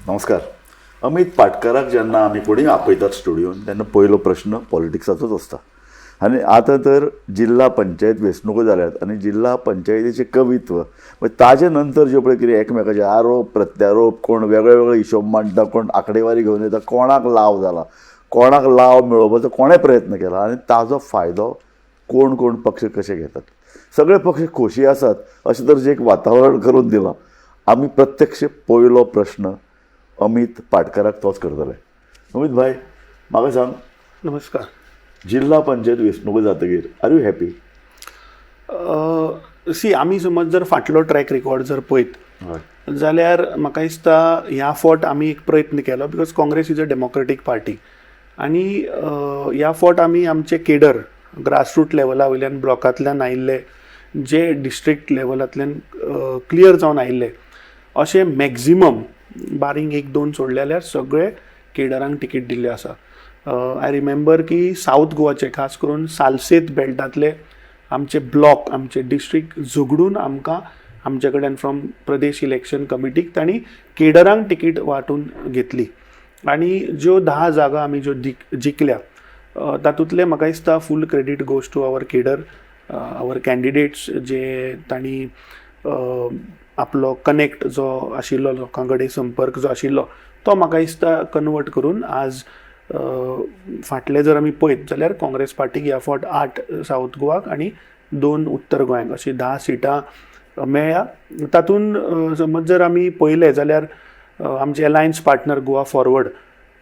नमस्कार. अमित पाटकराक जेन्ना आमी कोणीय आपयतात स्टुडियोन तेन्ना पयलो प्रश्न पॉलिटिक्साचोच आसता आनी आतां तर जिल्हा पंचायत वेंचणुको जाल्यात आनी जिल्हा पंचायतीचें कवित्व मागीर ताजे नंतर ज्यो पळय कितें एकमेकाचे आरोप प्रत्यारोप, कोण वेगळे वेगळे हिशोब मांडटा, कोण आंकडेवारी घेवन येता, कोणाक लाव जाला, कोणाक लाव मेळोवपाचो कोणें प्रयत्न केला आनी ताजो फायदो कोण कोण पक्ष कशे घेतात, सगळे पक्ष खोशी आसात अशें तरेचें एक वातावरण करून दिलां. आमी प्रत्यक्ष पयलो प्रश्न अमित पाटकराक तोच करतले. अमित भाई, म्हाका सांग. नमस्कार. जिल्हा पंचायत वेंचणुको जातकीर are you happy? सी, आमी समज जर फाटलो ट्रॅक रिकॉर्ड जर पळयत हय जाल्यार म्हाका दिसता ह्या फावट आमी एक प्रयत्न केलो, because Congress is a democratic party आनी ह्या फावट आमी आमचे केडर ग्रासरूट लेवला वयल्यान, ब्लॉकांतल्यान आयिल्ले, जे डिस्ट्रिक्ट लेवलांतल्यान क्लियर जावन आयिल्ले, अशे मॅक्झिमम बारींग एक दोन सोडले जाल्यार सगळे केडरांक तिकीट दिल्ले आसा. I remember की सावथ गोवाचे, खास करून सालसेत बेल्टांतले आमचे ब्लॉक, आमचे डिस्ट्रिक्ट झगडून आमकां आमचे कडेन फ्रॉम प्रदेश इलेक्शन कमिटीक तांणी केडरांक तिकीट वांटून घेतली आनी ज्यो 10 जागा आमी ज्यो जिखल्या, तातूंतले म्हाका दिसता full credit goes to our cadre, our candidates, जे तांणी आपलो कनेक्ट जो आशिल्लो, लोकां कडेन संपर्क जो आशिल्लो, तो म्हाका दिसता कन्वर्ट करून आज फाटले जर आमी पळयत जाल्यार काँग्रेस पार्टीक ह्या फावट आठ सावथ गोवाक आनी दोन उत्तर गोंयाक अशीं 10 सिटां मेळ्ळ्या. तातूंत समज जर आमी पळयलें जाल्यार आमचे एलायन्स पार्टनर गोवा फॉरवर्ड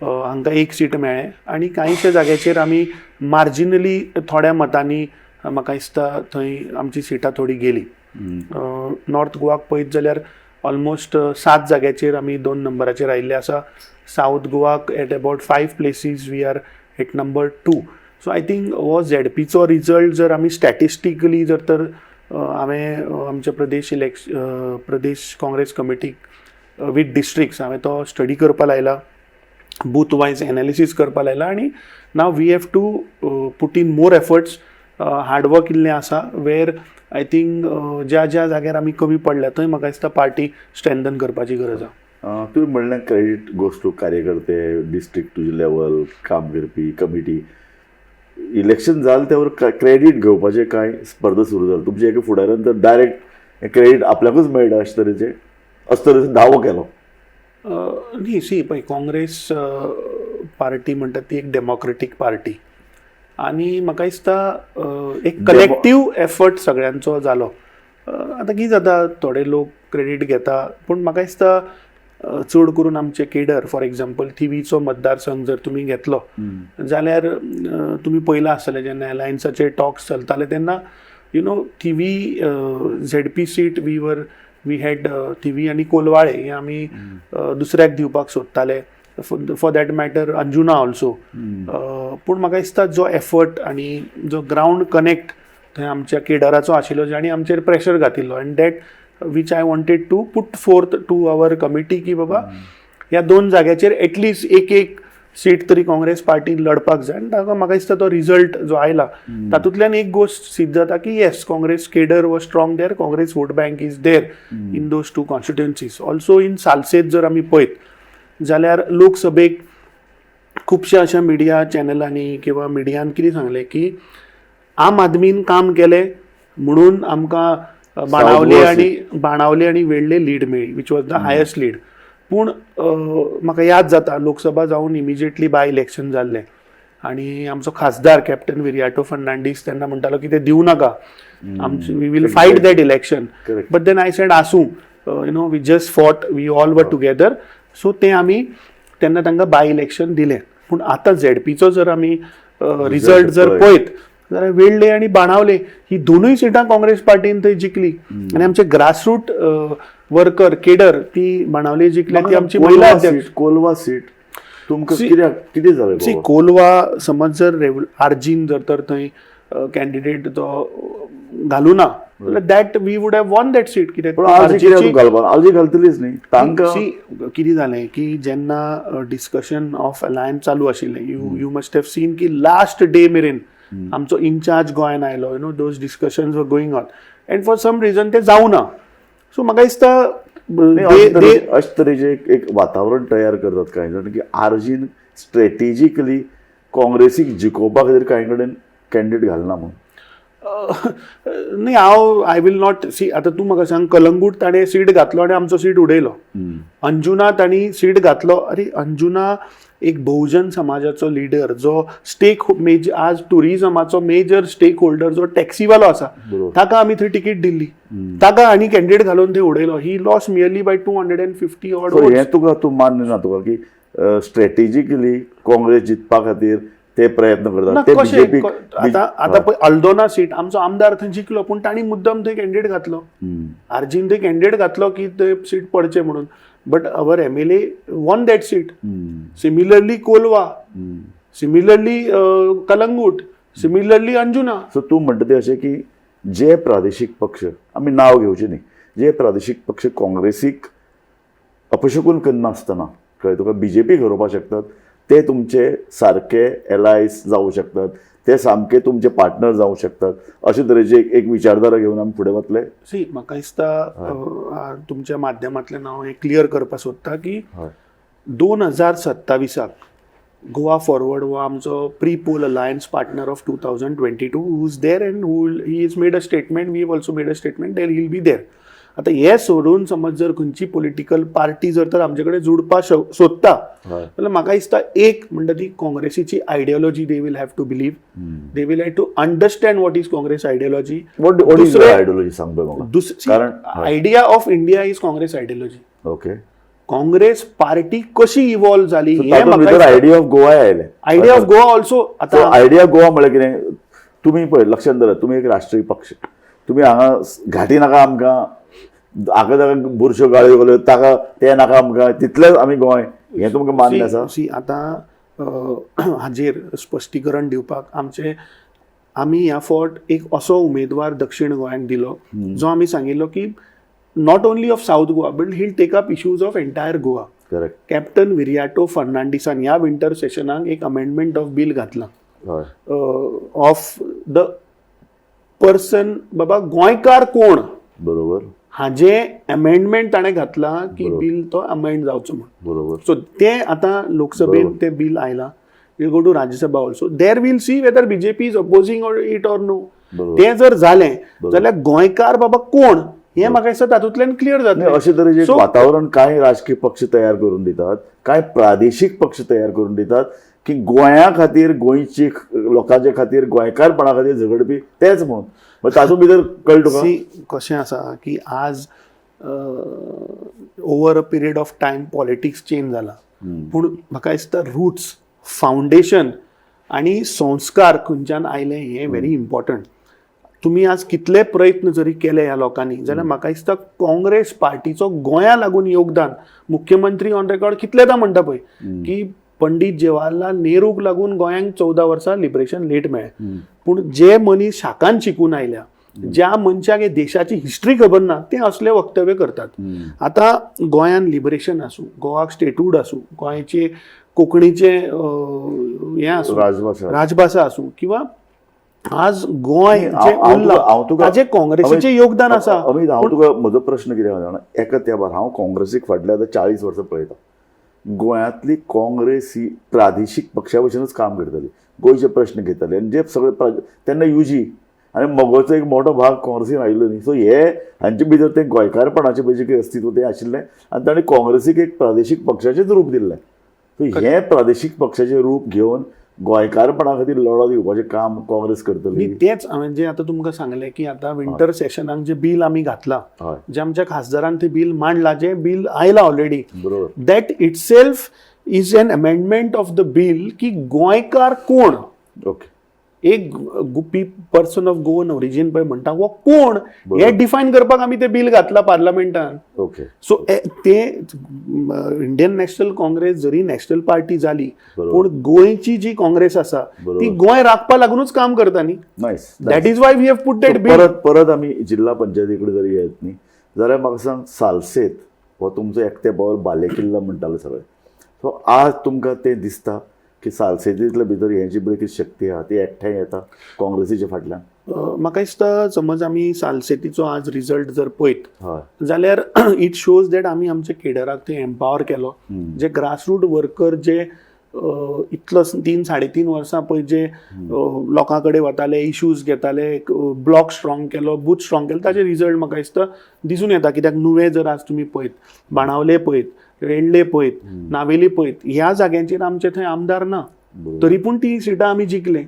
हांकां एक सीट मेळ्ळें आनी कांयशा जाग्याचेर आमी मार्जिनली थोड्या मतांनी म्हाका दिसता थंय आमची सिटां थोडी गेली. नॉर्थ गोवाक पळयत जाल्यार ऑलमोस्ट सात जाग्याचेर आमी दोन नंबराचेर आयिल्ले आसा. सावथ गोवाक at about five places we are at number two. So I think हो झेडपीचो रिजल्ट जर आमी स्टॅटिस्टिकली जर तर हांवें आमच्या प्रदेश काँग्रेस कमिटीक विथ डिस्ट्रिक्ट्स हांवें तो स्टडी करपा लायला, बूथ वायज एनालिसीस करपा लायला आनी now we have to put in more efforts, hardwork इल्लें आसा, वेर I think ज्या ज्या जाग्यार आमी कमी पडल्या थंय म्हाका दिसता पार्टी स्ट्रेंथन करपाची गरज आसा. तुवें म्हणलें क्रेडीट गोज टू कार्यकर्ते, डिस्ट्रिक्ट टू लेवल काम करपी कमिटी. इलेक्शन जालें त्यावर क्रेडीट घेवपाचें कांय स्पर्धा सुरू जाली तुमच्या एका फुडाऱ्यान तर डायरेक्ट क्रेडीट आपल्याकूच मेळटा अशे तरेचो दावो केलो. न्ही, सी, पळय, काँग्रेस पार्टी म्हणटा ती एक डेमोक्रेटीक पार्टी आनी म्हाका दिसता एक कलेक्टीव एफर्ट सगळ्यांचो जालो. आतां कितें जाता, थोडे लोक क्रेडीट घेता, पूण म्हाका दिसता चड करून आमचे केडर, फॉर एग्जाम्पल थिवीचो मतदारसंघ जर तुमी घेतलो जाल्यार तुमी पळयलां आसतलें, जेन्ना एलायन्साचे टॉक्स चलताले तेन्ना Thivim ZP seat we had Thivim आनी कोलवाळे हे आमी दुसऱ्याक दिवपाक सोदताले, for that matter Anjuna also. पूण म्हाका दिसता जो एफर्ट आनी जो ग्रावंड कनेक्ट थंय आमच्या केडराचो आशिल्लो, जाणी आमचेर pressure घातिल्लो, and that which I wanted to put forth to our committee की बाबा, ह्या दोन जाग्याचेर एटलिस्ट एक एक सीट तरी काँग्रेस पार्टीन लढपाक जाय. आनी ताका म्हाका दिसता तो रिजल्ट जो आयला तातूंतल्यान एक गोश्ट सिद्ध जाता की yes, Congress cadre was strong there, Congress vote bank is there in those two constituencies. Also in Salcete जर आमी पळयत जाल्यार लोकसभेक खुबश्या अशा मिडिया चॅनलांनी किंवा मिडियान कितें सांगलें की आम आदमीन काम केलें म्हणून आमकां बाणावले गोवा आणि बाणावले आणि वेळ्ळे लीड मेळ्ळी, which was the highest lead. पूण म्हाका याद जाता, लोकसभा जावन इमिजिएटली बाय इलेक्शन जाल्लें आनी आमचो खासदार कॅप्टन विरियाटो फर्नांडीस तेन्ना म्हणटालो की ते दिवं नाका आमचे, we will fight that election. But then I said, आसूं, we just fought, we all were together. So ते आमी तेन्ना तांकां बाय इलेक्शन दिलें. पूण आतां झेडपीचो जर आमी रिजल्ट जर पळयत जाल्यार वेळ्ळे आनी बाणावले ही दोनूय सिटां काँग्रेस पार्टीन थंय जिखली आनी आमचे ग्रासरूट वर्कर केडर ती बाणावले जिखल्या, ती आमची महिला अध्यक्ष. सीट, कोलवा सीट तुमकां कित्याक, कितें जालें सी बाबा? कोलवा समज जर आरजीन जर तर थंय कॅन्डिडेट तो घालू ना जाल्यार that we would have won that seat. कित्याक पण आरजी कित्याक घालपा? आरजी घालतलीच न्ही तांकां. सी, कितें जालें की जेन्ना डिस्कशन ऑफ अलायन्स चालू आशिल्लें, you must have seen की लास्ट डे मेरेन आमचो इनचार्ज गोंयान आयलो, those discussions were going on and for some reason ते जावना. सो म्हाका दिसता नाही, अशे तरेचें एक वातावरण तयार करतात कांय जाण की आरजीन स्ट्रेटेजिकली काँग्रेसीक जिखोवपा खातीर कांय कडेन कॅन्डिडेट घालना म्हणून. न्ही, हांव I will not सी. आतां तूं म्हाका सांग, कलंगूट ताणें सीट घातलो आनी आमचो सीट उडयलो. अंजुना तांणी सीट घातलो. अरे, अंजुना एक बहुजन समाजाचो लिडर, जो स्टेक मेज आज टुरिजमाचो मेजर स्टेक होल्डर, जो टॅक्सीवालो आसा, ताका आमी थंय तिकीट दिल्ली. ताका आनी कॅन्डिडेट घालून थंय उडयलो. He lost merely by 250 odd. So हें तुका, तूं मान्य ना तुका की स्ट्रेटेजिकली काँग्रेस जिखपा खातीर ते प्रयत्न करतात ते कशें? बीजेपी? आतां पळय, अल्दोना सीट आमचो आमदार थंय जिखलो, पूण तांणी मुद्दम थंय कॅन्डिडेट घातलो. आरजीन थंय कॅन्डिडेट घातलो की ते सीट पडचे म्हणून, but our MLA won that seat. Similarly Colva, similarly Calangute, similarly Anjuna. So तूं म्हणटा तें अशें की जे प्रादेशीक पक्ष, आमी नांव घेवचे न्ही, जे प्रादेशीक पक्ष काँग्रेसीक अपशकून करनासतना, कळ्ळें तुका, बीजेपीक हरोवपाक शकतात, ते तुमचे सारके एलायज जावं शकतात, ते सामके तुमचे पार्टनर जावं शकतात, अशे तरेची एक विचारधारा घेवन आमी फुडें वतले? सी, म्हाका दिसता तुमच्या माध्यमांतल्यान हांव हें क्लियर करपाक सोदता की 2027ाक गोवा फॉरवर्ड हो आमचो pre poll alliance partner of 2022 who is there and who he is made a statement, we also made a statement there, he'll be there. आतां हें सोडून समज जर खंयची पॉलिटिकल पार्टी जर तर आमचे कडेन जुडपा सोदता जाल्यार म्हाका दिसता, एक म्हणटा ती काँग्रेसीची ideology they will have to believe, they will have to understand what is Congress ideology. What is दुसरें- आयडियोलॉजी, सांग पळय म्हाका. दुसरी, कारण idea of India is Congress ideology. Congress party कशी इवॉल्व जाली हे तातूंत म्हाका भितर आयडिया ऑफ गोवा आयलें. Idea of Goa also. आतां आयडिया गोवा म्हळ्यार कितें? तुमी पळय, लक्षांत धरात, तुमी एक राष्ट्रीय पक्ष. तुमी हांगा घाटी नाका आमकां, हाका ताका बुरश्यो गाळयो घाल्यो ताका ते नाका आमकां, तितलेंच आमी गोंय, हें तुमकां मान्य आसा? सी, आतां हाजेर स्पश्टीकरण दिवपाक आमचे, आमी ह्या फावट एक असो उमेदवार दक्षिण गोंयांक दिलो जो आमी सांगिल्लो की not only of South Goa but he'll take up issues of entire Goa. Captain Viriato फर्नांडिसान ह्या विंटर सेशनाक एक अमेंडमेंट ऑफ बील घातलां ऑफ the person, बाबा गोंयकार कोण हाजें अमेंडमेंट ताणें घातलां की बील तो अमेंड जावचो म्हूण. सो तें आतां लोकसभेन तें बील आयलां, will go to Rajya Sabha also. There we'll see whether BJP is opposing or it or no. तें जर जालें जाल्यार गोंयकार बाबा कोण हें म्हाका दिसता तातूंतल्यान क्लियर नाही, जातलें. अशे तरेचें एक So- वातावरण कांय राजकीय पक्ष तयार करून दितात, कांय प्रादेशीक पक्ष तयार करून दितात की गोंया खातीर, गोंयची लोकांच्या खातीर, गोंयकारपणा खातीर झगडपी तेच म्हणून. मग तातूंत भितर कळटा तुका? सी, कशें आसा की आज over a period of time politics change जाला, पूण म्हाका दिसता रुट्स, फावंडेशन आनी संस्कार खंयच्यान आयले हें व्हेरी इम्पॉर्टंट. तुमी आज कितले प्रयत्न जरी केले ह्या लोकांनी जाल्यार म्हाका दिसता काँग्रेस पार्टीचो गोंया लागून योगदान, मुख्यमंत्री ऑन रेकॉर्ड कितलेदां म्हणटा पळय की पंडीत जवाहरलाल नेहरूक लागून गोंयांक 14 वर्सां लिबरेशन लेट मेळ्ळें. पूण जे मनीस शाकान शिकून आयल्या, ज्या मनशाक हे देशाची हिस्ट्री खबर ना, ते असले वक्तव्य करतात. आतां गोंयान लिबरेशन आसूं, गोवाक स्टेटहूड आसूं, गोंयचे कोंकणीचें हें आसूं, राजभाशा. राजभाशा आसूं, किंवा आज गोंय नाही, जे हांव उरलां तुका ताजें काँग्रेसीचें योगदान आसा. अमित, हांव तुका म्हजो प्रश्न कितें आसा जाणा? एका तेंपार हांव काँग्रेसीक फाटले आतां 40 वर्सां पळयता. गोंयांतली काँग्रेस ही प्रादेशीक पक्षा भशेनूच काम करताली, गोंयचे प्रश्न घेताले आनी जे सगळे तेन्ना युजी आनी मगोचो एक मोठो भाग काँग्रेसीन आयिल्लो न्ही. सो हे हांचे भितर तें गोंयकारपणाचें पळय जें कितें अस्तित्व तें आशिल्लें आनी ताणें काँग्रेसीक एक प्रादेशीक पक्षाचेंच रूप दिल्लें. सो हें प्रादेशीक पक्षाचें रूप घेवन गोंयकारपणा खातीर लढो दिवपाचें काम काँग्रेस करतली? न्ही, तेच हांवें जें आतां तुमकां सांगलें की आतां विंटर सेशनाक जें बील आमी घातलां, जें आमच्या खासदारान तें बील मांडलां, जें बील आयलां already, that itself is an amendment of the bill की गोंयकार कोण, एक Gupi person of Goan origin पळय म्हणटा हो कोण हें डिफायन करपाक आमी तें बील घातलां पार्लमेंटान. सो ते इंडियन नॅशनल काँग्रेस जरी नॅशनल पार्टी जाली, पूण गोंयची जी काँग्रेस आसा ती गोंय राखपा लागूनच काम करता न्ही. That is why we have put that bill. परत परत आमी जिल्हा पंचायती कडेन जर येत न्ही जाल्यार म्हाका सांग, सालसेत हो तुमचो एकटे पावर बालेकिल्ला म्हणटाले सगळे. सो आज तुमकां तें दिसता की की सालसेतींतले भितर हे जी पळय कितें शक्ती आहा ती एकठांय येता काँग्रेसीच्या फाटल्यान? म्हाका दिसता समज आमी सालसेतीचो आज रिजल्ट जर पळयत जाल्यार it shows that आमी आमच्या केडराक थंय एम्पावर केलो. जे ग्रासरूट वर्कर जे इतलो 3-3.5 वर्सां पळय जे लोकां कडेन वताले, इश्यूज घेताले, ब्लॉक स्ट्रॉंग केलो, बूथ स्ट्रॉंग केलो, ताजे रिजल्ट म्हाका दिसता दिसून येता. कित्याक नुवें जर आज तुमी पळयत, बाणावले पळयत, वेडले पळयत, नावेली पळयत, ह्या जाग्यांचेर आमचे थंय आमदार ना, तरी पूण ती सिटां आमी जिखले.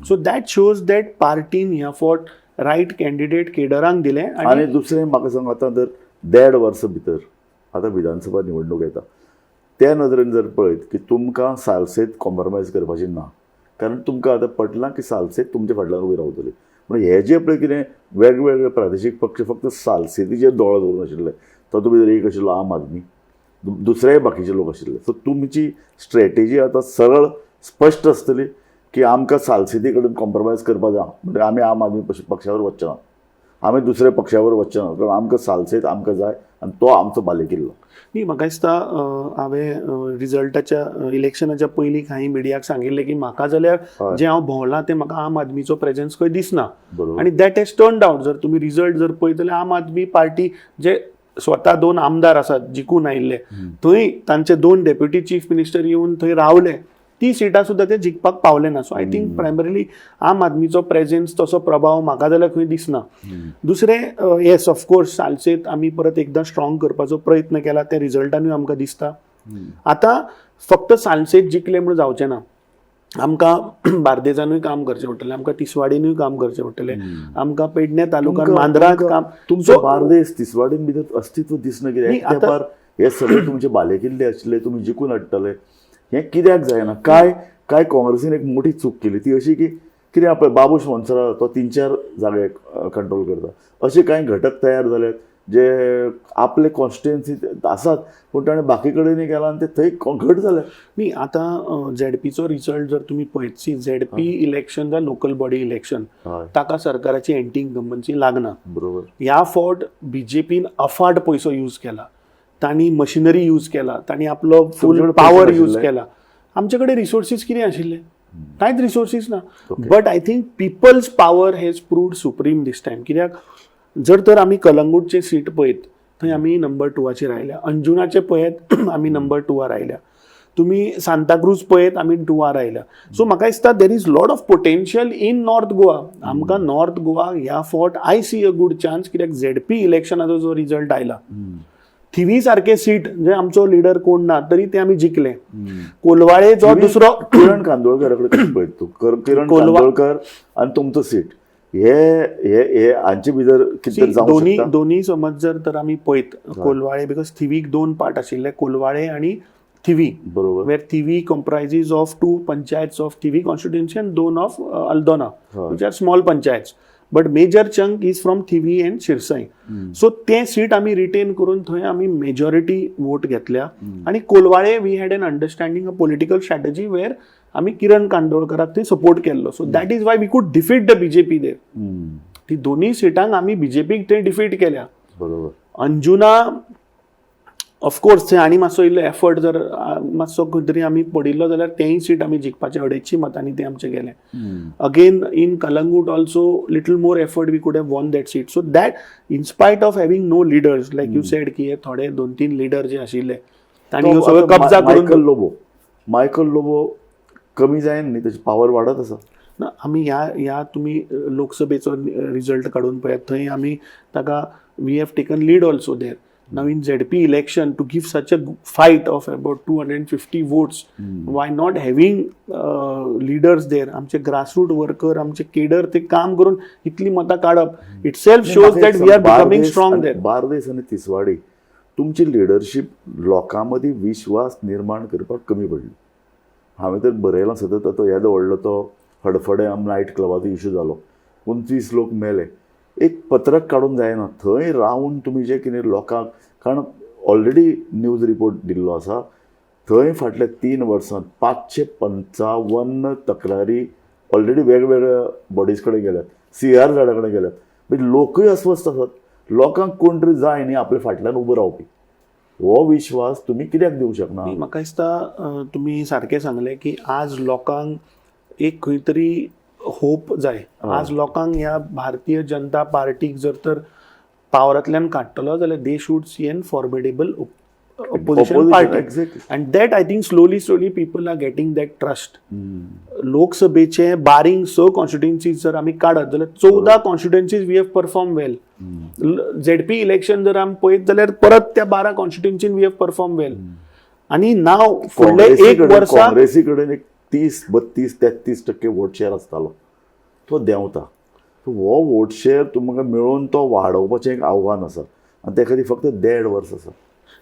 सो that shows that पार्टीन ह्या फावट रायट कॅन्डिडेट केडरांक दिले. आनी आनी दुसरें म्हाका सांग, आतां जर देड वर्सा भितर आतां विधानसभा निवडणूक येता, त्या नदरेन जर पळयत की तुमकां सालसेत कॉम्प्रोमायज करपाची ना, कारण तुमकां आतां पटलां की सालसेत तुमच्या फाटल्यान उबी रावतली. पूण हे जे पळय कितें वेगवेगळे प्रादेशीक पक्ष फक्त सालसेतीचेर दोळो दवरून आशिल्ले, तातूंत भितर एक आशिल्लो आम आदमी, दुसरेय बाकीचे लोक आशिल्ले. सो तुमची स्ट्रेटेजी आतां सरळ स्पश्ट आसतली की आमकां सालसेती कडेन कॉम्प्रोमायज करपा जाय, म्हणजे आमी आम आदमी पक्षावर वचचे ना, आमी दुसऱ्या पक्षावर वचचे ना, कारण आमकां सालसेत आमकां जाय आनी तो आमचो बालेकिल्लो. न्ही, म्हाका दिसता हांवें रिजल्टाच्या इलेक्शनाच्या पयलीं कांय मिडियाक सांगिल्लें की म्हाका जाल्यार जें हांव भोंवलां तें म्हाका आम आदमीचो प्रेजन्स खंय दिसना. आनी that has turned out. जर तुमी रिजल्ट जर पळयत जाल्यार आम आदमी पार्टी जे स्वता दोन आमदार आसात जिखून आयिल्ले, थंय तांचे दोन डेप्युटी चीफ मिनिस्टर येवन थंय रावले, ती सिटां सुद्दां ते जिखपाक पावले ना. सो I think primarily आम आदमीचो प्रेजन्स तसो प्रभाव म्हाका जाल्यार खंय दिसना. दुसरें, येस, ऑफकोर्स सालसेत आमी परत एकदां स्ट्रॉंग करपाचो प्रयत्न केला, ते रिजल्टानूय आमकां दिसता. आतां फक्त सालसेत जिखले म्हूण जावचें ना, आमकां बार्देजानूय काम करचें पडटलें, आमकां तिसवाडीनूय काम करचें पडटलें, आमकां पेडणे तालुक्यान मांद्रांत काम. तुमचो बार्देस तिसवाडीन भितर अस्तित्व दिसना न्ही, कित्याक? तेंपार हे सगळे तुमचे बालेकिल्ले आशिल्ले, तुमी जिखून हाडटले, हें कित्याक जायना? काय काय काँग्रेसीन एक मोठी चूक केली ती अशी की कितें पळय बाबूश मोन्सेरात तो 3-4 जागे कंट्रोल करता, अशे कांय घटक तयार जाल्यात जे आपले कॉन्स्टिट्युएन्सी आसात पूण ताणें बाकी कडेनूय केला आनी ते थंय घट जाले. न्ही, आतां झेडपीचो रिजल्ट जर तुमी पळयत, सी, झेडपी इलेक्शन जावं लोकल बॉडी इलेक्शन, ताका सरकाराची एंटी इन्कम्बन्सी लागना. ह्या फावट बीजेपीन अफाट पयसो यूज केला, तांणी मशिनरी यूज केला, तांणी आपलो फूल तुमचे कडेन पयशे पावर यूज नाशिल्ले? केला. आमचे कडेन रिसोर्सीस कितें आशिल्ले? कांयच रिसोर्सीस ना. But I think people's power has proved supreme this time. कित्याक जर तर आमी कलंगूटचे सीट पळयत, थंय आमी नंबर टूवाचेर आयल्या. अंजुनाचे पळयत, आमी नंबर टूवार आयल्या. तुमी सांताक्रूज पळयत, आमी टूवार आयल्या. सो म्हाका दिसता there is lot of potential in North Goa. आमकां नॉर्थ गोवा ह्या फावट I see a good chance, कित्याक झेडपी इलेक्शनाचो जो रिजल्ट आयला, थिवी सारके सीट जे आमचो लिडर कोण ना तरी ते आमी जिखले. कोलवाळे जो दुसरो किरण कांदोळकर कडेन कशें पळयत तूं? किरण कांदोळकर आनी तुमचो सीट हे हे हे हांचे भितर कितें तरी जावंक दोन्ही शकता? दोन्ही समज जर तर आमी पळयत, कोलवाळे, because थिवीक दोन पार्ट आशिल्ले, कोलवाळे आनी थिवी, where Thivim comprises of two panchayats of Thivim constituency and दोन of Aldona, which are small panchayats, but major chunk is from Thivim and Shirsai. So ते सीट आमी रिटेन करून थंय आमी मेजॉरिटी वोट घेतल्या. आनी Colvale we had an understanding, a political strategy where आमी किरण कांदोळकराक थंय सपोर्ट केल्लो. So that is why we could defeat the BJP there. ती दोन्ही सिटांक आमी बीजेपीक थंय डिफीट केल्या. अंजुना ऑफकोर्स थंय आनी मातसो इल्लो एफर्ट जर मातसो खंय तरी आमी पडिल्लो जाल्यार तेंय सीट आमी जिखपाचे, 250 मतांनी ते आमचे गेले. Again in Calangute also little more effort, we could have won that seat. So that in spite of having no leaders, like you said की हे थोडे दोन तीन लिडर जे आशिल्ले तांणी ह्यो सगळ्यो कब्जा करून मायकल लोबो, मायकल लोबो कमी जायन न्ही, ताची पावर वाडत आसा. ना, आमी ह्या ह्या तुमी लोकसभेचो रिजल्ट काडून पळयात, थंय आमी ताका we have taken lead also there. Now in ZP election to give such a fight of about 250 votes, why not having leaders there? आमचे ग्रासरूट वर्कर, आमचे केडर ते काम करून इतली मतां काडप itself shows that we are becoming strong there. Bardez आनी तिसवाडी तुमची लिडरशीप लोकां मदीं विश्वास निर्माण करपाक कमी पडली. हांवें तर बरयलां सतत. आतां येदो व्हडलो तो हडफडें आम नायट क्लबाचो इशू जालो, 25 लोक मेले, एक पत्रक काडून जायना. थंय रावन तुमी जें कितें लोकांक, कारण ऑलरेडी न्यूज रिपोर्ट दिल्लो आसा, थंय फाटल्या 3 वर्सांत 555 तक्रारी ऑलरेडी वेगवेगळ्या बॉडीज कडेन गेल्यात, सी आर झेडा कडेन गेल्यात. म्हणजे लोकूय अस्वस्थ आसात. लोकांक कोण तरी जाय न्ही आपल्या फाटल्यान उबो रावपी. हो विश्वास तुमी कित्याक दिवंक शकना? न्ही, म्हाका दिसता तुमी सारकें सांगलें की आज लोकांक एक खंय तरी होप जाय. आज लोकांक ह्या भारतीय जनता पार्टीक जर तर पावरांतल्यान काडटलो जाल्यार they should see an formidable opposition party. And that I think slowly slowly people are getting that trust. लोकसभेचे बारींग स कॉन्स्टिट्युएन्सीज जर आमी काडत जाल्यार 14 constituencies we have perform well. ZP election जर आमी पळयत जाल्यार परत त्या 12 कॉन्स्टिट्युएन्सीन we have perform well. आनी नाव फुडले एक वर्सा काँग्रेसी कडेन एक 30 32 33% वोट शेअर आसतालो, तो देंवता. हो वोट शेअर तुमकां मेळोवन तो वाडोवपाचें एक आव्हान आसा आनी त्या खातीर फक्त देड वर्स आसा.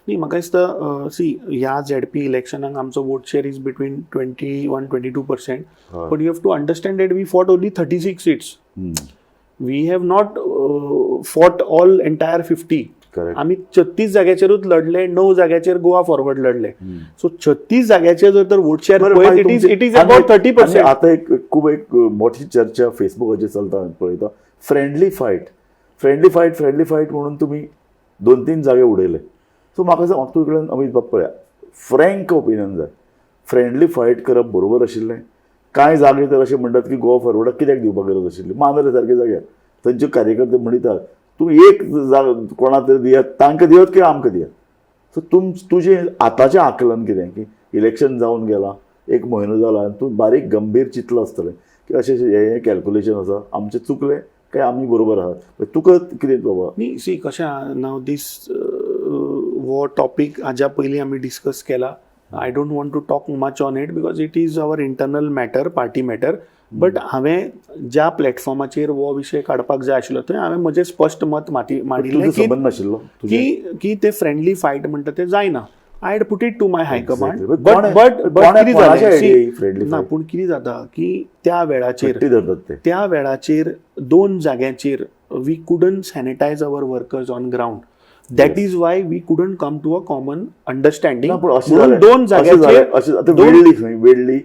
न्ही, म्हाका दिसता सी, ह्या झेडपी इलेक्शनाक आमचो vote share is between 21 22%, but you have to understand that we fought only 36 seats. We have not fought all entire 50. आमी 36 जाग्याचेरूच लढले, 9 जाग्याचेर गोवा फॉरवर्ड लढले. सो 36 जाग्याचेर जर तर वोट शेअर पळयत, it is about 30%. आतां एक खूब एक मोठी चर्चा फेसबुकाचेर चलता, पळयता, friendly fight, friendly fight, friendly fight म्हणून तुमी 2-3 जागे उडयले. सो म्हाका सांग, तुजे कडेन अमीत बाब पळया, फ्रँक ओपिनियन जाय, फ्रेंडली फायट करप बरोबर आशिल्लें? कांय जागे तर अशें म्हणटात की गोवा फॉरवर्डाक कित्याक दिवपाक गरज आशिल्ली? मांद्रे सारके जाग्यार थंयचे कार्यकर्ते म्हणटात तुमी एक जाग कोणा तरी दियात, तांकां दियात किंवा आमकां दियात. सो तुजें आतांचें आकलन कितें की इलेक्शन जावन गेलां, एक म्हयनो जाला आनी तूं बारीक गंभीर चिंतलां आसतलें की अशें अशें हें कॅल्कुलेशन आसा, आमचें चुकलें काय आमी बरोबर आहात? तुका कितें बाबा? न्ही, सी कशें आहा, नाव दीस हो टॉपीक हाज्या पयलीं आमी डिस्कस केला. I don't want to talk much on it because it is our internal matter, party matter. But हांवें ज्या प्लॅटफॉर्माचेर हो विशय काडपाक जाय आशिल्लो थंय हांवें म्हजें स्पश्ट मत मांडिल्लें तुजो की संबंद नाशिल्लो तुजें? की की ते फ्रेंडली फायट म्हणटा ते जायना. I had put it to my high command. Exactly. But but but कितें कोणाचे जालें, idea ही friendly ना fight? पूण कितें जाता की त्या वेळाचेर फट्टी धरतात ते. त्या वेळाचेर दोन जाग्यांचेर we couldn't sanitize our workers on ground. That is why we couldn't come to a common understanding. ना, पूण अशें म्हणून जालें, दोन अशें जालें, जाग्याचेर अशें आतां वेडली खंय, वेडली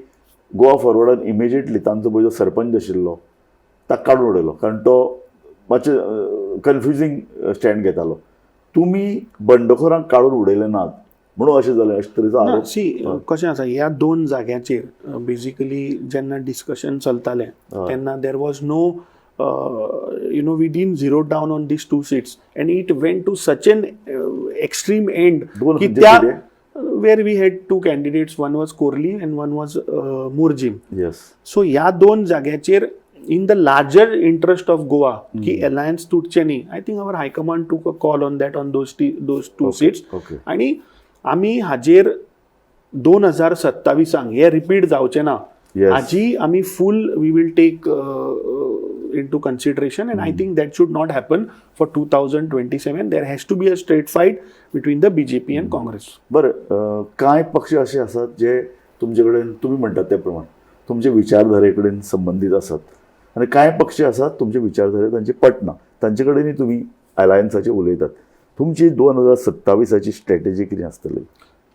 गोवा फॉरवर्डान इमिजिएटली तांचो पळय जो सरपंच आशिल्लो ताका काडून उडयलो, कारण तो मातशें कन्फ्युजींग स्टँड घेतालो. तुमी बंडखोरांक काडून उडयले नात म्हणून अशें जालें, अशें तरेचो ना आरोप. सी, कशें आसा, ह्या दोन जाग्यांचेर बेजिकली जेन्ना डिस्कशन चलतालें तेन्ना there was no we didn't zero down on these two seats and it went to such an extreme end दोन की खंयचे त्या सीटी? Where we had two candidates, one was Khorlim and one was Morjim. So ह्या दोन जाग्याचेर in the larger interest of Goa की alliance तुटचें न्ही, I think our high command took a call on that, on those two seats. आणि आमी हाजेर 2027 हे repeat जावचें ना हाजी आमी full we will take into consideration and I think that should not happen for 2027. There has to be a straight fight between the BJP and Congress. बरं, कांय पक्ष असे आसात जे तुमचे कडेन, तुमी म्हणटात ते प्रमाण तुमचे विचारधारे कडेन संबंदीत आसात आनी कांय पक्ष आसात तुमचे विचारधारे तांचे पटना, तांचे कडेनूय तुमी अलायन्साचे उलयतात. तुमची 2027ची स्ट्रॅटेजी कितें आसतली?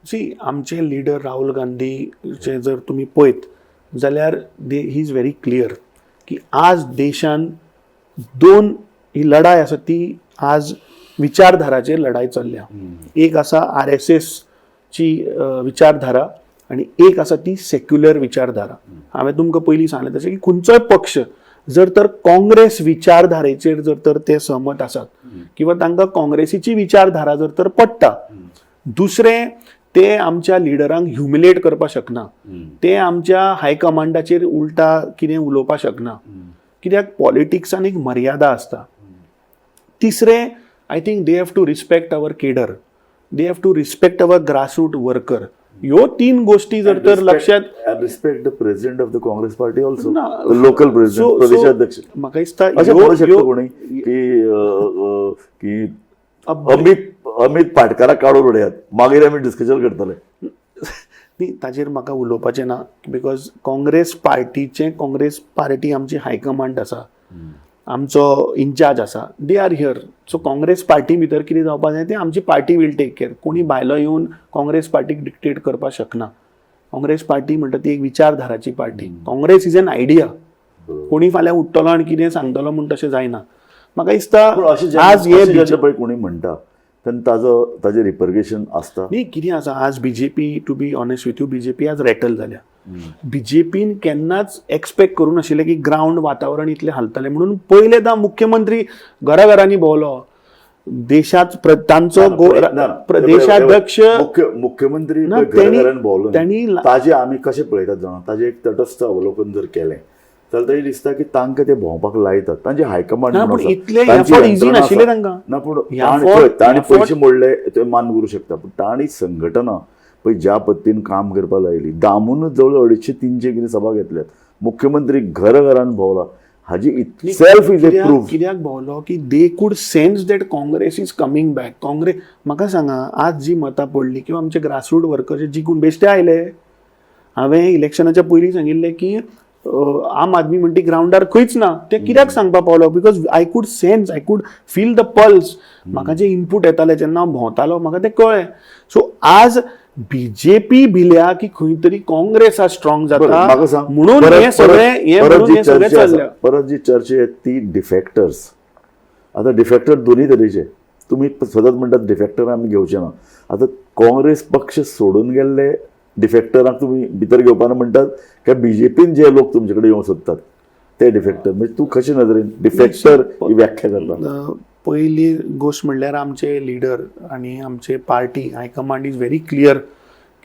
सी, आमचे लिडर राहुल गांधीचे जर तुमी पळयत जाल्यार they he is very clear की आज देशान दोन ही लढाय आसा ती आज विचारधाराचेर लढाय चल्ल्या. एक आसा आरएसएसची विचारधारा आनी एक आसा ती सेक्युलर विचारधारा. हांवें तुमकां पयलीं सांगलें तशें की खंयचोय पक्ष जर तर काँग्रेस विचारधारेचेर जर तर ते सहमत आसात किंवा तांकां काँग्रेसीची विचारधारा जर तर पडटा, दुसरें ते आमच्या लिडरांक ह्युमिलेट करपाक शकना, ते आमच्या हायकमांडाचेर उल्टा कितें उलोवपाक शकना, कित्याक पॉलिटिक्सान एक मर्यादा आसता. तिसरें, I think they have to respect our cadre, they have to respect our grassroot worker. ह्यो तीन गोष्टी जर तर लक्षात Respect the president of the Congress party also, ना. लोकल प्रेसिडेंट, प्रदेशाध्यक्ष. म्हाका दिसता अशें म्हणूंक शकता कोणी की की अमित अमित पाटकाराक काडून उडयात, मागीर आमी डिस्कशन करतले? न्ही, ताजेर म्हाका उलोवपाचें ना, because Congress पार्टीचें, काँग्रेस पार्टी आमची हायकमांड आसा, आमचो इन्चार्ज आसा, they are here. So Congress party भितर कितें जावपाक जाय तें आमची पार्टी will take care. कोणी भायलो येवन काँग्रेस पार्टीक डिक्टेट करपाक शकना. काँग्रेस पार्टी म्हणटा ती एक विचारधाराची party. Congress is an idea. कोणी फाल्यां उठ्ठलो आनी कितें सांगतलो म्हूण तशें जायना. म्हाका दिसता पूण अशें आज हे अशें जेन्ना पळय कोणी म्हणटा तेन्ना ताजो ताजें रिपर्केशन आसता. न्ही, कितें आसा, आज BJP, to be honest with you, BJP आज रॅटल जाल्या. बीजेपीन केन्नाच एक्सपेक्ट करूं नाशिल्लें की ग्रावंड वातावरण इतलें हालतलें म्हणून. पयलेदां मुख्यमंत्री घराघरांनी भोंवलो देशात, तांचो ना, प्रदेशाध्यक्ष. मुख्यमंत्री ना, पळय घराघरान भोंवलो न्ही. ताजें आमी कशें पळयतात जाणा, ताजें एक तटस्थ अवलोकन जर केलें जाल्यार तरी दिसता की तांकां ते भोंवपाक लायतात तांचे हायकमांड ना, म्हणून पूण आसा. इतले तांची ह्या फावट easy यंत्रणा नाशिल्लें आसा. तांकां. ना, पूण ह्या पळय, तांणी ह्या फावट पयशे मोडले ते मान्य करूं शकता, पूण तांणी संघटना पळय ज्या पद्दतीन काम करपाक लायली, दामूनच जवळ 250-300 कितें सभा घेतल्यात, मुख्यमंत्री घराघरान भोंवला, हाजी सेल्फ is a proof. कित्याक भोंवलो की they could sense that Congress is coming back. Congress, म्हाका सांगा, आज जी मतां पडली किंवा आमचे ग्रासरूट वर्कर्स जिखून बेश्टे आयले. हांवें इलेक्शनाच्या पयलीं सांगिल्लें की आम आदमी म्हणटी ग्रावंडार खंयच ना. ते कित्याक सांगपा पावलो? Because I could sense, I could feel the pulse. म्हाका जे इनपूट येताले जेन्ना हांव भोंवतालो, म्हाका तें कळ्ळें. सो आज बीजेपी भिल्या की खंय तरी काँग्रेस आज स्ट्रॉंग बरं, जाता म्हाका सांग, म्हणून हे सगळें हे परत म्हणून जी हें सगळें चर्चा आसा, चल्लें. परत जी चर्चा आहे ती डिफेक्टर्स. आता डिफेक्टर दोन्ही तरेचे, तुम्ही सतत म्हणटात डिफेक्टर आमी घेवचे ना. आता काँग्रेस पक्ष सोडून गेल्ले डिफेक्टरांक तुमी भितर घेवपाना म्हणटात काय बीजेपीन जे लोक तुमचे कडेन येवंक सोदतात ते डिफेक्टर? म्हणजे तूं कशे नदरेन डिफेक्टर ही व्याख्या करता? पयली गोश्ट म्हणल्यार आमचे लिडर आनी आमचे party high command is very clear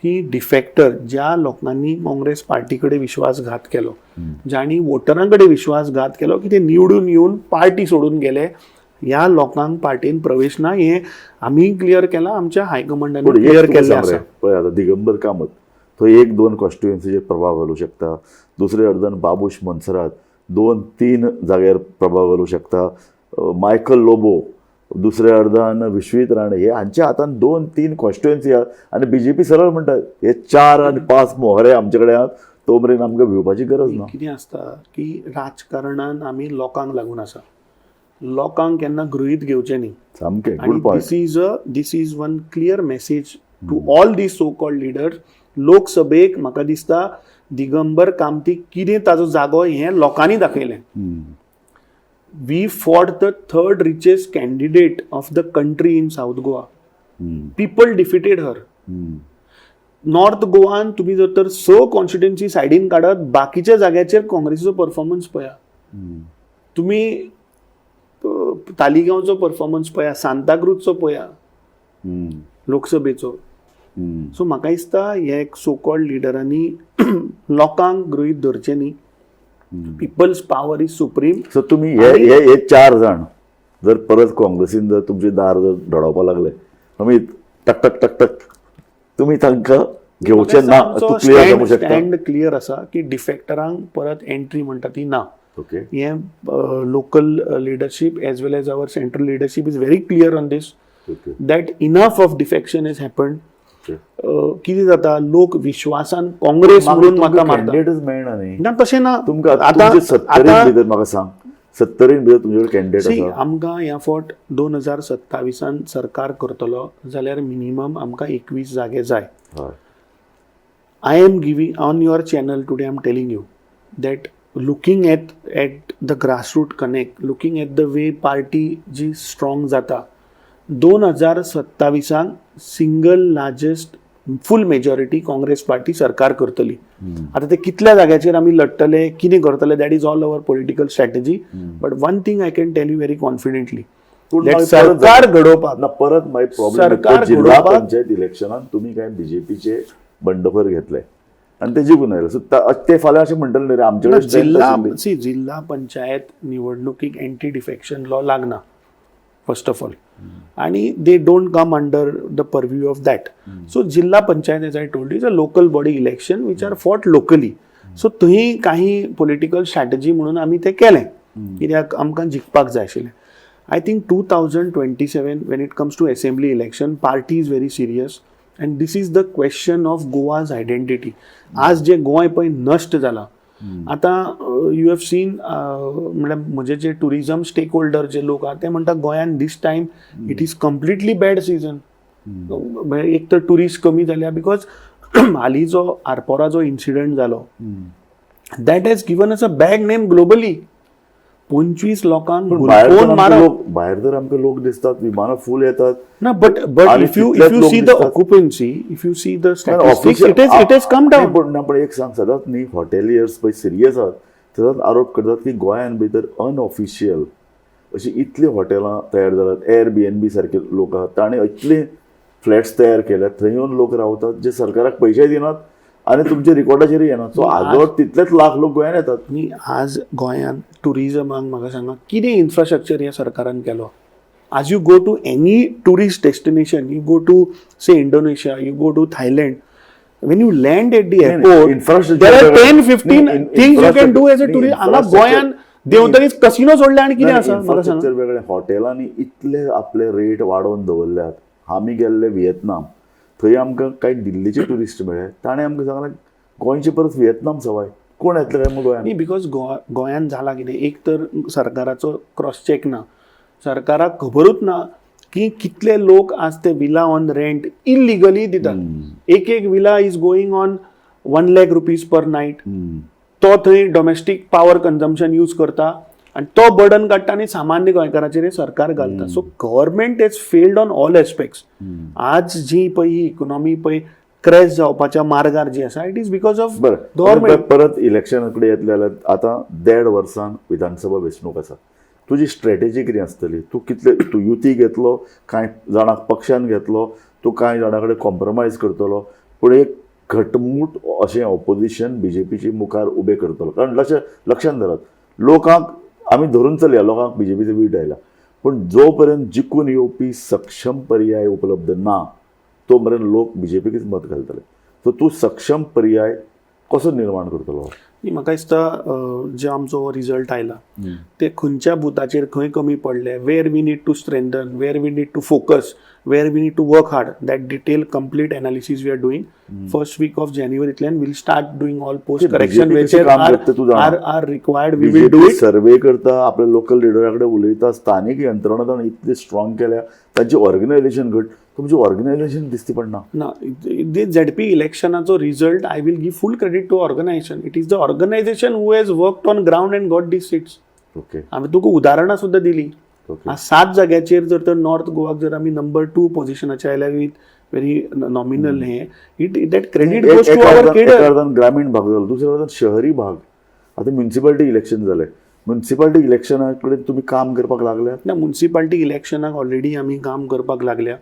की डिफेक्टर, ज्या लोकांनी काँग्रेस पार्टी कडेन विश्वासघात केलो, जांणी वोटरां कडेन विश्वासघात केलो की ते निवडून येवन पार्टी सोडून गेले, ह्या लोकांक पार्टीन प्रवेश ना, हें आमी क्लियर केलां, आमच्या हायकमांडान पूण क्लियर एक तुका केल्लें सांग रे, आसा. पळय आतां दिगंबर कामत थंय एक दोन कॉन्स्टिट्युएन्सीचेर प्रभाव घालूं शकता, दुसरे अर्दन बाबूश मोन्सेरात 2-3 जाग्यार प्रभाव घालूं शकता, मायकल लोबो दुसऱ्या अर्दान, विश्वजीत राणे, हे हांच्या हातान 2-3 कॉन्स्टिट्युएन्सी आहात आनी बीजेपी सरळ म्हणटा हे 4 आनी 5 मोहरे आमचे कडेन आहात, तो मेरेन आमकां भिवपाची गरज ना. कितें आसता की राजकारणान आमी लोकांक लागून आसा, लोकांक केन्ना गृहीत घेवचें न्ही. सामकें, आणि good point. This is one clear message to all the so called leaders. लोकसभेक म्हाका दिसता दिगंबर कामतीक कितें ताजो जागो हें लोकांनी दाखयलें. We fought the third richest candidate of the country in South Goa. People defeated her. North गोवान तुमी जर तर स कॉन्स्टिट्युएन्सी सायडीन काडत, बाकीच्या जाग्याचेर काँग्रेसीचो परफॉर्मन्स पळया. तुमी तालिगांवचो परफॉर्मन्स पळया, सांताक्रूजचो पळया, लोकसभेचो. सो म्हाका दिसता हे सो कॉल्ड लिडरांनी लोकांक गृहीत धरचें न्ही. People's power is supreme. So तुमी हे हे हे चार जाण जर परत काँग्रेसीन जर तुमचे दार जर धडोवपा लागले, आमी टक टक टक टक, तुमी तांकां घेवचे ना, तूं क्लियर जावंक शकता? स्टँड क्लियर आसा की डिफेक्टरांक परत एंट्री म्हणटा ती ना. हें local leadership as well as our central leadership is very clear on this, that enough of defection is happened. कितें जाता, लोक विश्वासान काँग्रेस म्हणून म्हाका मारता. कॅन्डिडेटच मेळना न्ही. ना, तशें ना. तुमकां आतां तुमचे 70 आतां भितर, म्हाका सांग, 70 भितर तुमचे कडेन कॅन्डिडेट सी, आसा? आमकां ह्या फावट 2027 सरकार करतलो जाल्यार मिनिमम आमकां 21 जागे जाय. I am giving on your channel today, I am telling you that looking at the grassroot connect, looking at the way party ji strong जाता, 2027 single largest full majority Congress party सरकार करतली. आता ते कितल्या जाग्याचेर आमी लढटले, कितें करतले, that is all our political strategy, but one thing I can tell you very confidently पूण that मागीर परत सरकार घडोवपाक ना, परत मागीर प्रॉब्लेम, सरकार जिल्हा पंचायत इलेक्शनान तुमी काय बीजेपीचे बंडखोर घेतले आनी ते जिखून आयले, सो ते फाल्यां अशें म्हणटले न्ही रे, आमचे कडेन strength जिल्हा आशिल्ली. सी, जिल्हा पंचायत निवडणुकीक एंटी डिफेक्शन लॉ लागना फर्स्ट ऑफ ऑल आणि they don't come under the purview of that. So जिल्हा panchayat, as I told, is a local body election which are fought locally. So थंय काही पॉलिटिकल स्ट्रॅटजी म्हणून आमी तें केलें, कित्याक आमकां जिखपाक जाय आशिल्लें. I think 2027, when it comes to assembly election, party is very serious and this is the question of Goa's identity. आज जे गोंय पळय नश्ट जाला आतां, you have seen, म्हळ्यार म्हजे जे टुरिजम स्टेक होल्डर जे लोक आहा ते म्हणटा गोंयान this time it is completely bad season. म्हळ्यार एक तर टुरिस्ट कमी जाल्या, because हालीं जो आरपोरा जो इन्सिडंट जालो, that has given us a bad name globally. 25 लोकांक पण भायर गुरफोवन तर आमकां मारप. लोक, भायर तर आमकां लोक दिसतात, विमानां फूल येतात. ना, बट आणि if you तितलेच if you लोक सी the दिसतात. Occupancy, if you see the statistics, official- it is come नाही, डावन. पण ना, पण एक सांग, सदांच न्ही हॉटेलियर्स पळय सिरियस आहात, सदांच आरोप करतात की गोंयान भितर अनऑफिशियल अशी इतली हॉटेलां तयार जाल्यात, एअर बी एन बी सारके लोक आहात, ताणें इतले फ्लॅट्स तयार केल्यात, थंय येवन लोक रावतात जे सरकाराक पयशे दिनात आनी तुमच्या रिकॉर्डाचेर येनात. सो आजवर तितलेच लाख लोक गोंयान येतात. न्ही, आज गोंयांत टुरिजमाक म्हाका सांगा कितें इन्फ्रास्ट्रक्चर ह्या सरकारान केलो? आज you go to any tourist destination, you go to, say, Indonesia, you go to Thailand, when you land at the airport, infrastructure there are वेगळें. 10 15 नाही, things you can do as a नाही, tourist. हांगा infrastructure- गोंयांत देंवतरीच casino सोडले आनी कितें आसा, म्हाका सांगा. इन्फ्रास्ट्रक्चर वेगळें, हॉटेलांनी इतले आपले रेट वाडोवन दवरल्यात. आमी गेल्ले व्हिएतनाम, थंय आमकां कांय दिल्लीचे ट्युरिस्ट मेळ्ळे, ताणें आमकां सांगलें गोंयचे परस व्हिएतनाम सवाय. कोण येतले काय मग गोंयांत? न्ही, because गोंयांत जाला कितें, एक तर सरकाराचो क्रॉस चॅक ना, सरकाराक खबरूच ना की कितले लोक आज ते विला ऑन रेंट इलिगली दितात. एक एक villa is going on ₹1 lakh per night. तो थंय डोमेस्टीक पावर कन्जम्पशन यूज करता आनी तो बर्डन काडटा आनी सामान्य गोंयकाराचेर हें सरकार घालता. So government has failed on all aspects. आज जी पळय ही इकॉनॉमी पळय क्रॅश जावपाच्या मार्गार जी आसा, it is because of बरं गव्हर्मेंट. परत इलेक्शना कडेन येतले जाल्यार आतां देड वर्सान विधानसभा वेंचणूक आसा. तुजी स्ट्रेटेजी कितें आसतली? तूं कितले, तूं युती घेतलो, कांय जाणांक पक्षान घेतलो, तूं कांय जाणां कडेन कॉम्प्रोमायज करतलो, पूण एक घटमूट अशें ऑपोजिशन बीजेपीचे मुखार उबें करतलो? कारण लक्षांत धरात, लोकांक आमी धरून चलया, लोकांक बीजेपीचो वीट आयला, पूण जो पर्यंत जिखून येवपी सक्षम पर्याय उपलब्ध ना तो मेरेन लोक बीजेपीकच मत घालतले. सो तूं सक्षम पर्याय कसो निर्माण करतलो? न्ही, म्हाका दिसता जे आमचो रिजल्ट आयला ते खंयच्या बुथाचेर खंय कमी पडले, where we need to strengthen, where we need to focus, where we need to work hard, that detail complete analysis we are doing. First week of जानेवारीतल्यान we'll start doing all post ते correction BJP कशें काम करता तूं जाणा. Are required, we will do BJP it. Survey करता, आपल्या local लिडरा कडेन उलयता, स्थानीक यंत्रणा ताणें इतली स्ट्रॉंग केल्या, तांची ऑर्गनायझेशन घट, तुमचें ऑर्गनायझेशन दिसती पडना. ना, ZP इलेक्शनाचो result, I will give full credit to organization. It is the organization who has worked on ground and got these seats. हांवें तुका उदाहरणां सुद्दां दिली. आज सात जाग्याचेर जर तर नॉर्थ गोवाक जर आमी नंबर टू पोझिशनाचेर आयल्या विथ व्हेरी नॉमिनल हे, it that credit goes to our एका केडर. अर्दान ग्रामीण भाग जालो, दुसऱ्या अर्दान शहरी भाग. आतां म्युनिसिपालिटी इलेक्शन जालें, म्युनिसिपालिटी इलेक्शना कडेन तुमी काम करपाक लागल्यात? ना, म्युनिसिपालिटी इलेक्शनाक ऑलरेडी आमी काम करपाक लागल्या.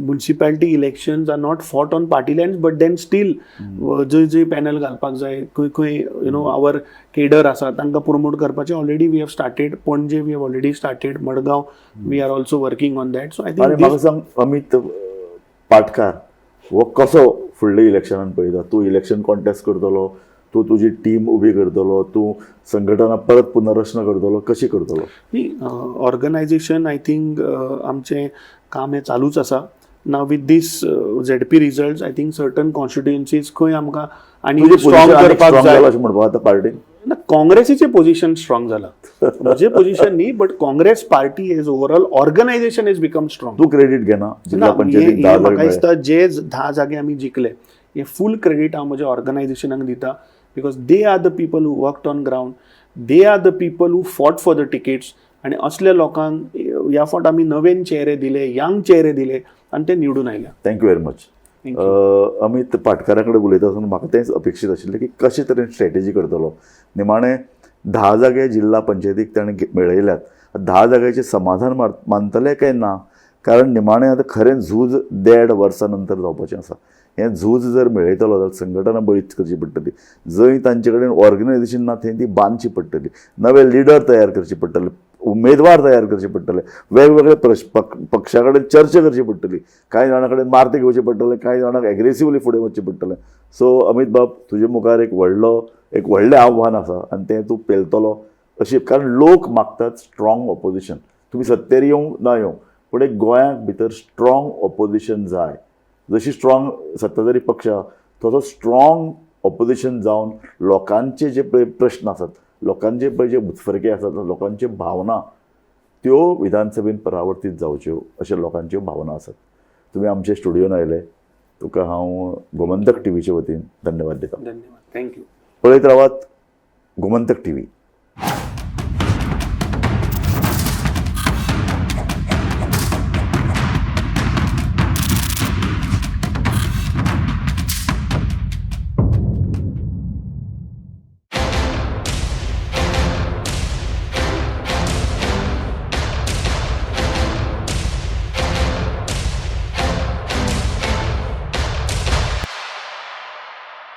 Municipality elections are not fought on party lines, but then still जंय जंय पॅनल घालपाक जाय, खंय खंय you know our cadre आसा तांकां promote करपाचें already we have started. Panaji we have already started, Madgaon we are also working on that. So I आनी थिंक म्हाका सांग, अमित पाटकार हो कसो फुडल्या इलेक्शनान पळयता? तूं इलेक्शन कॉन्टेस्ट करतलो, तूं तुजी टीम उबी करतलो, तूं संघटना परत पुनर्रचना करतलो, कशी करतलो? न्ही, ऑर्गनायझेशन, I think आमचें काम हें चालूच आसा. Now with this ZP result, I think certain constituencies खंय आमकां आनी तुजें स्ट्रॉंग पोझिशन करपाक स्ट्रॉंग जाय. जालां अशें म्हणपाक आतां पार्टीन? ना, काँग्रेसीचें पोझिशन स्ट्रॉंग जाला, म्हजें पोझिशन न्ही, but Congress party as overall organization is become strong. तूं क्रेडीट घेना जिल्हा पंचायतीक 10 जागे म्हाका मेळ्ळे? दिसता जे 10 जागे आमी जिखले हे फूल क्रेडीट हांव म्हज्या ऑर्गनायझेशनाक दिता, because they are the people who worked on ground, they are the people who fought for the tickets. आनी असल्या लोकांक ह्या फावट आमी नवीन चेहरे दिले, यंग चेहरे दिले आनी ते निवडून आयले. Thank you very much. Thank Amit पाटकारा कडेन उलयता आसतना म्हाका तेंच अपेक्षीत आशिल्लें की कशे तरेन स्ट्रॅटेजी करतलो. निमाणें 10 जागे जिल्हा पंचायतीक ताणें मेळयल्यात. 10 जाग्याचें समाधान मानतले काय ना? कारण निमाणें आतां खरें झूज देड वर्सां नंतर जावपाचें आसा. हें झूज जर मेळयतलो जाल्यार संघटना बळिश्ट करची पडटली, जंय तांचे कडेन ऑर्गनायझेशन ना थंय ती बांदची पडटली, नवे लिडर तयार करचे पडटले, उमेदवार तयार करचे पडटले, वेगवेगळे पक्षा कडेन चर्चा करची पडटली, कांय जाणां कडेन मारते घेवचे पडटले, कांय जाणांक एग्रेसिवली फुडें वचचें पडटलें. सो अमीत बाब, तुजे मुखार एक व्हडलें आव्हान आसा आनी तें तूं पेलतलो अशें, कारण लोक मागतात स्ट्रॉंग ऑपोजिशन. तुमी सत्तेर येवं ना येवं, पूण एक गोंयाक भितर स्ट्रॉंग ऑपोजिशन जाय. जशी स्ट्रॉंग सत्ताधारी पक्ष आहा तसो स्ट्रॉंग ऑपोजिशन जावन लोकांचे जे पळय प्रश्न आसात, लोकांचे पळय जे उत्फर्के आसात, लोकांच्यो भावना त्यो विधानसभेन परावर्तीत जावच्यो अशे लोकांच्यो भावना आसात. तुमी आमच्या स्टुडियोन आयले, तुका हांव गोमंतक टीव्हीचे वतीन धन्यवाद दिता. धन्यवाद, thank you. पळयत रावात गोमंतक टीव्ही.